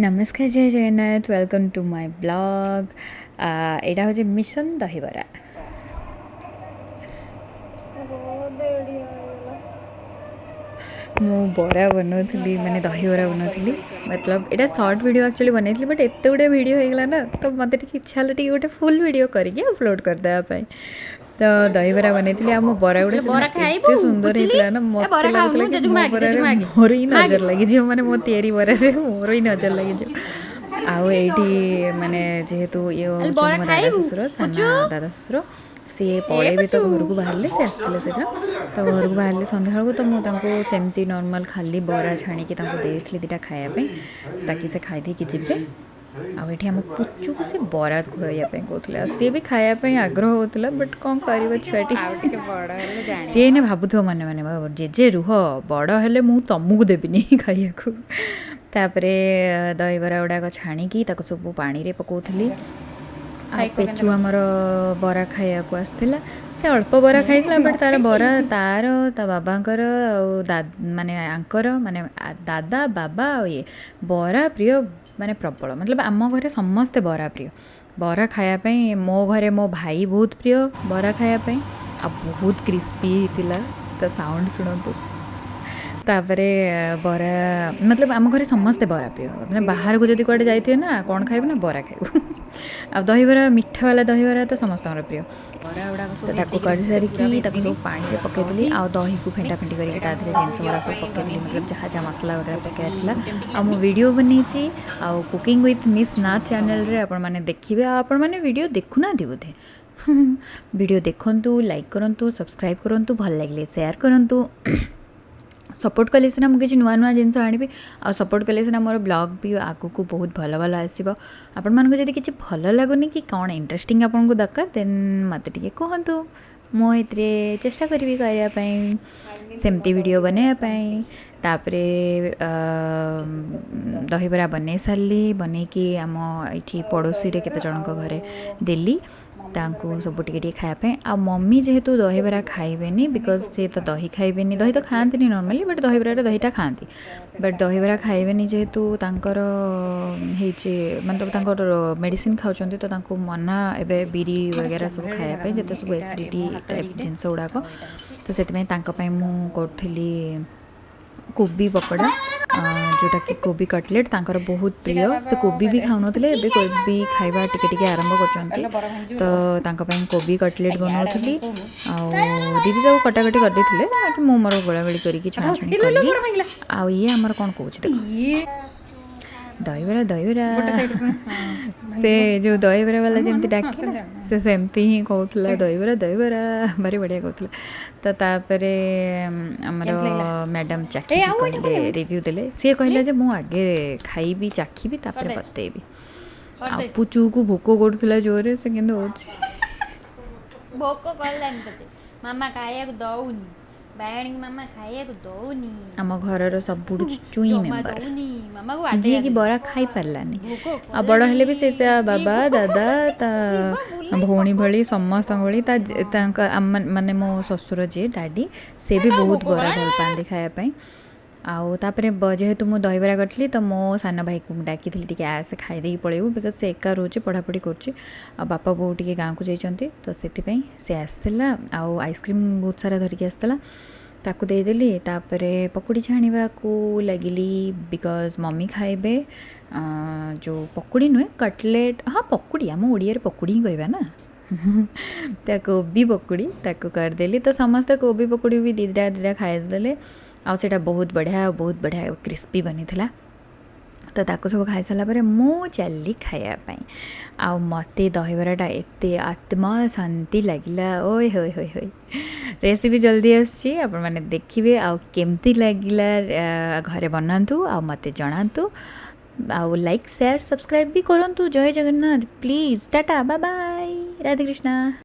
ନମସ୍କାର, ଜୟ Jagannath. Welcome to my vlog. ଏଇଟା ହେଉଛି ମିଶନ ଦହିବରା। ବହୁତ ଦେଢ଼ିଆ ହେଇଗଲା। ମୁଁ ବରା ବନାଉଥିଲି, ମାନେ ଦହିବରା ବନାଉଥିଲି। ମତଲବ ଏଇଟା ସର୍ଟ ଭିଡ଼ିଓ ଆକ୍ଚୁଆଲି ବନେଇଥିଲି, ବଟ୍ ଏତେ ଗୁଡ଼ିଏ ଭିଡ଼ିଓ ହେଇଗଲା ନା, ତ ମୋତେ ଟିକେ ଇଚ୍ଛା ହେଲା ଟିକେ ଗୋଟେ ଫୁଲ୍ ଭିଡ଼ିଓ କରିକି ଅପଲୋଡ଼ କରିଦେବା ପାଇଁ। ତ ଦହିବରା ବନେଇଥିଲି ଆଉ ମୋ ବରା ଗୁଡ଼ା ସେଦିନ ବରା ଖାଇବୁ ଏତେ ସୁନ୍ଦର ବୁଝିଲି ହେଇଥିଲା ନା, ଏ ମୋତେ ବରା ଲାଗୁଥିଲା ଖାଉନୁ କି ଜେଜେକୁ ମୋ ମାଗେ, ବରାରେ ଜେଜେକୁ ମାଗେ, ମୋର ହିଁ ମାଗେ। ନଜର ଲାଗିଯିବ, ମାନେ ମୋ ତିଆରି ବରାରେ ମୋର ହିଁ ନଜର ଲାଗିଯିବ। ଆଉ ଏଇଠି ମାନେ ଯେହେତୁ ଇଏ ଆରେ ହେଉଛନ୍ତି ବରା ମୋ ଦାଦା ଖାଇବୁ ଶ୍ୱଶୁର, ସାନ ପୁଚୁ ଦାଦା ଶ୍ୱଶୁର, ସିଏ ଏ ପଳେଇବେ ତ ପୁଚୁ। ଘରକୁ ବାହାରିଲେ। ସେ ଆସିଥିଲେ ସେଦିନ, ତ ଘରକୁ ବାହାରିଲେ ସନ୍ଧ୍ୟାବେଳକୁ। ତ ମୁଁ ତାଙ୍କୁ ସେମିତି ନର୍ମାଲ୍ ଖାଲି ବରା ଛାଣିକି ତାଙ୍କୁ ଦେଇଥିଲି ଦୁଇଟା ଖାଇବା ପାଇଁ, ତାକି ସେ ଖାଇଦେଇକି ଯିବେ। ଆଉ ଏଠି ଆମ ପୁଚୁକୁ ସେ ବରା ଖୁଆଇବା ପାଇଁ କହୁଥିଲେ ଆଉ ସିଏ ବି ଖାଇବା ପାଇଁ ଆଗ୍ରହ ହେଉଥିଲା, ବଟ୍ କ'ଣ କରିବ ଛୁଆଟି। ଆଉ ଟିକେ ବଡ ହେଲେ ଜାଣିବ। ସିଏ ଏଇନେ ଭାବୁଥିବ ମନେ ମନେ, ଜେଜେ ରୁହ, ବଡ଼ ହେଲେ ମୁଁ ତମକୁ ଦେବିନି ଖାଇବାକୁ। ତାପରେ ଦହିବରା ଗୁଡ଼ାକ ଛାଣିକି ତାକୁ ସବୁ ପାଣିରେ ପକାଉଥିଲି। ଆଉ ପେଚୁ ଆମର ବରା ଖାଇବାକୁ ଆସିଥିଲା। ସେ ଅଳ୍ପ ବରା ଖାଇଥିଲା, ବଟ୍ ତାର ବରା, ତାର, ତା ବାବାଙ୍କର ଆଉ ମାନେ ଆଙ୍କର, ମାନେ ଦାଦା, ବାବା ଆଉ ଇଏ ବରା ପ୍ରିୟ, ମାନେ ପ୍ରବଳ। ମତଲବ ଆମ ଘରେ ସମସ୍ତେ ବରା ପ୍ରିୟ ବରା ଖାଇବା ପାଇଁ। ମୋ ଘରେ ମୋ ଭାଇ ବହୁତ ପ୍ରିୟ ବରା ଖାଇବା ପାଇଁ। ଆଉ ବହୁତ କ୍ରିସ୍ପି ହେଇଥିଲା, ତା ସାଉଣ୍ଡ ଶୁଣନ୍ତୁ। ତାପରେ ବରା, ମତଲବ ଆମ ଘରେ ସମସ୍ତେ ବରା ପ୍ରିୟ। ମାନେ ବାହାରକୁ ଯଦି କୁଆଡ଼େ ଯାଇଥିବେ ନା, କ'ଣ ଖାଇବୁ ନା, ବରା ଖାଇବୁ। ଆଉ ଦହିବରା, ମିଠା ବାଲା ଦହିବରା ତ ସମସ୍ତଙ୍କର ପ୍ରିୟ। ବରା ଗୁଡାକ ତ ସବୁ ତାକୁ ଭେଦେଇକି ରଖିଛି, ସେ ପୁରା କରିସାରିକି ତାକୁ ଭେଦିନି। ସବୁ ପାଣିରେ ପକାଇଦେଲି ଦହି ଆଉ ଦହିକୁ ଫେଣ୍ଟା ମିକ୍ସ ଫେଣ୍ଟି କରିକି ଏଇଟା ତା ମୁଁ ଦେହରେ ଜିନିଷ ଇଏ ଗୁଡ଼ା ସବୁ ପାଇଁ ପକାଇଦେଲି, ବନେଇଥିଲି ମତଲବ ଯାହା ଯାହା ମସଲା ବଗେରା ଯୋଉଟାକି ପକାଇବାର ଥିଲା। କେମିତି ଆଉ ମୁଁ ଲାଗୁନି। ଭିଡ଼ିଓ ବନେଇଛି ଆଉ କୁକିଂ ୱିଥ୍ ମିସ୍ ନାଥ ତ ଚ୍ୟାନେଲରେ ଆପଣମାନେ ଦେଖିବେ। ଆଉ ଆପଣମାନେ ଭିଡ଼ିଓ ଦେଖୁନାହାନ୍ତି ବୋଧେ। ଭିଡ଼ିଓ ଦେଖନ୍ତୁ, ଲାଇକ୍ କରନ୍ତୁ, ସବସ୍କ୍ରାଇବ୍ କରନ୍ତୁ, ଭଲ ଲାଗିଲେ ସେୟାର କରନ୍ତୁ। ସପୋର୍ଟ କଲେ ସିନା ମୁଁ କିଛି ନୂଆ ନୂଆ ଜିନିଷ ଆଣିବି, ଆଉ ସପୋର୍ଟ କଲେ ସିନା ମୋର ବ୍ଲଗ୍ ବି ଆଗକୁ ବହୁତ ଭଲ ଭଲ ଆସିବ। ଆପଣମାନଙ୍କୁ ଯଦି କିଛି ଭଲ ଲାଗୁନି କି କ'ଣ ଇଣ୍ଟରେଷ୍ଟିଂ ଆପଣଙ୍କୁ ଦରକାର, ଦେନ୍ ମୋତେ ଟିକେ କୁହନ୍ତୁ। ମୁଁ ଏଥିରେ ଚେଷ୍ଟା କରିବି କରିବା ପାଇଁ, ସେମିତି ଭିଡ଼ିଓ ବନେଇବା ପାଇଁ। ତାପରେ ଦହିବରା ବନେଇ ସାରିଲି। ବନେଇକି ଆମ ଏଇଠି ପଡ଼ୋଶୀରେ କେତେ ଜଣଙ୍କ ଘରେ ଦେଲି ତାଙ୍କୁ ସବୁ ଟିକେ ଟିକେ ଖାଇବା ପାଇଁ। ଆଉ ମମି ଯେହେତୁ ଦହିବରା ଖାଇବେନି, because ସିଏ ତ ଦହି ଖାଇବେନି। ଦହି ତ ଖାଆନ୍ତିନି ନର୍ମାଲି, ବଟ୍ ଦହିବରାରେ ଦହିଟା ଖାଆନ୍ତି, ବଟ୍ ଦହିବରା ଖାଇବେନି ଯେହେତୁ ତାଙ୍କର ହେଇଛି, ମାନେ ତାଙ୍କର ମେଡ଼ିସିନ ଖାଉଛନ୍ତି, ତ ତାଙ୍କୁ ମନା ଏବେ ବିରି ମୋର ବଗେରା ସବୁ କ୍ୟାମେରାରେ ଖାଇବା ଜାଗା ପାଇଁ, ଯେତେ ଧରୁନି। ସବୁ ଏଇଟା ଏସିଡ଼ିଟି ମୋ ହାତ ଟାଇପ୍ ଏଡ଼ିକିଟେ ଜିନିଷ ଗୁଡ଼ାକ। ଆଉ ଏଇଟା ହେଉଛି ତ ସେଥିପାଇଁ ତାଙ୍କ ପାଇଁ ମୁଁ କରୁଥିଲି କୋବି ପକୋଡ଼ା, ଯେଉଁଟାକି କୋବି କଟଲେଟ୍ ତାଙ୍କର ବହୁତ ପ୍ରିୟ। ସେ କୋବି ବି ଖାଉନଥିଲେ, ଏବେ କୋବି ଖାଇବା ଟିକେ ଟିକେ ଆରମ୍ଭ କରୁଛନ୍ତି। ବରା ଭାଙ୍ଗିଯିବ ତ ଲୋ। ତାଙ୍କ ପାଇଁ କୋବି କଟଲେଟ୍ ଇଆଡ଼େ ବନାଉଥିଲି। ଅନେଇ କହୁନୁ। ଆଉ ଦିଦି ତାକୁ କଟାକଟି କରିଦେଇଥିଲେ, ବାକି ମୁଁ ମୋର ଗୋଳାଗୋଳି କରିକି ଛଣାଛଣି ଇଲୋ ଇଲୋ କଲି। ବରା ଭାଙ୍ଗିଲା। ଆଉ ଇଏ ଆମର କ'ଣ କହୁଛି ଦେଖ, ଇଏ ଦହିବରା ଦହିବରା। ଗୋଟେ ସାଇଡ୍ ପୁଣି ସେ ଯେଉଁ ଦହିବରା ବାଲା ଆଣୁ ଯେମିତି ଆଣୁ ଡାକେ ନା, ସେମିତି ଆଣୁ। ସେ ସେମିତି ହିଁ କହୁଥିଲା, ଦହିବରା ଦହିବରା, ଭାରି ବଢ଼ିଆ କହୁଥିଲା। ତ ତାପରେ ଆମର କେମିତି ଲାଗିଲା? ମ୍ୟାଡ଼ାମ୍ ଏ ଚାଖିକି ଆଉ ଏଇଟା କହିଲେ, ବନେଇବୁ? ରିଭ୍ୟୁ ଦେଲେ। ସିଏ କହିଲା ଯେ ମୁଁ ଆଗେ ଖାଇବି, ଚାଖିବି, ତାପରେ କରିଦେ। ବତେଇବି। ଆଉ କରିଦେ। ପୁଚୁକୁ ଭୋକ କରୁଥିଲା ଜୋରରେ, ସେ କିନ୍ତୁ ହେଉଛି ଭୋକ କଲାନି ତତେ, ମାମା ଖାଇବାକୁ ଦଉନି। ବାୟାଣୀକୁ ମାମା ଖାଇବାକୁ ଦଉନି। ଆମ ଘରର ସବୁଠୁ ଚୁଇଁ ଜମା ମେମ୍ବର, ଦଉନି ମାମାକୁ ବାଡେଇ ଯିଏକି ଆସୁଛି। ବରା ଖାଇପାରିଲାନି। ଭୋକ ଆଉ ବଡ଼ ହେଲେ ବି କଲାଣି ସେ ତା ବାବା, ଯିବ ଦାଦା, ତା ଯିବ ବୁଲେଇ ଭଉଣୀ ଭଳି, ପକଉଛି। ସମସ୍ତଙ୍କ ଭଳି ତା ତାଙ୍କ ମାନେ ମୋ ଶ୍ୱଶୁର ଯିଏ ଡାଡ଼ି, ସେ ବି ବହୁତ ଭୋକ ବରା କଲାଣି। ଭଲ ପାଆନ୍ତି ଖାଇବା ପାଇଁ। ଆଉ ତାପରେ ଯେହେତୁ ମୁଁ ଦହିବରା କରିଥିଲି, ତ ମୋ ସାନ ଭାଇକୁ ମୁଁ ଡାକିଥିଲି, ଟିକେ ଆସେ, ଖାଇଦେଇକି ପଳେଇବୁ, because ସେ ଏକା ରହୁଛି, ପଢ଼ାପଢ଼ି କରୁଛି ଆଉ ବାପା ବୋଉ ଟିକେ ଗାଁକୁ ଯାଇଛନ୍ତି। ତ ସେଥିପାଇଁ ସେ ଆସିଥିଲା ଆଉ ଆଇସ୍କ୍ରିମ୍ ବହୁତ ସାରା ଧରିକି ଆସିଥିଲା, ତାକୁ ଦେଇଦେଲି। ତାପରେ ପକୁଡ଼ି ଛାଣିବାକୁ ଲାଗିଲି, because mummy ଖାଇବେ ଯେଉଁ ପକୁଡ଼ି ନୁହେଁ, କଟଲେଟ୍। ହଁ, ପକୁଡ଼ି, ଆମ ଓଡ଼ିଆରେ ପକୁଡ଼ି ହିଁ କହିବା ନା। ତା କୋବି ପକୁଡ଼ି ତାକୁ କରିଦେଲି। ତ ସମସ୍ତେ କୋବି ପକୁଡ଼ି ବି ଦୁଇଟା ଦୁଇଟା ଖାଇଦେଲେ ଆଉ ସେଇଟା ବହୁତ ବଢ଼ିଆ, ବହୁତ ବଢ଼ିଆ କ୍ରିସ୍ପି ବନିଥିଲା। ତ ତାକୁ ସବୁ ଖାଇସାରିଲା ପରେ ମୁଁ ଚାଲିଲି ଖାଇବା ପାଇଁ। ଆଉ ମୋତେ ଦହିବରାଟା ଏତେ ଆତ୍ମା ଶାନ୍ତି ଲାଗିଲା, ଓଏ ହୋଏ ହୋଏ ହୋଏ। ରେସିପି ଜଲ୍ଦି ଆସୁଛି, ଆପଣମାନେ ଦେଖିବେ। ଆଉ କେମିତି ଲାଗିଲା, ଘରେ ବନାନ୍ତୁ ଆଉ ମୋତେ ଜଣାନ୍ତୁ। ଆଉ ଲାଇକ୍, ସେୟାର, ସବସ୍କ୍ରାଇବ୍ ବି କରନ୍ତୁ। ଜୟ Jagannath. Please, tata, bye bye, Radhe Krishna.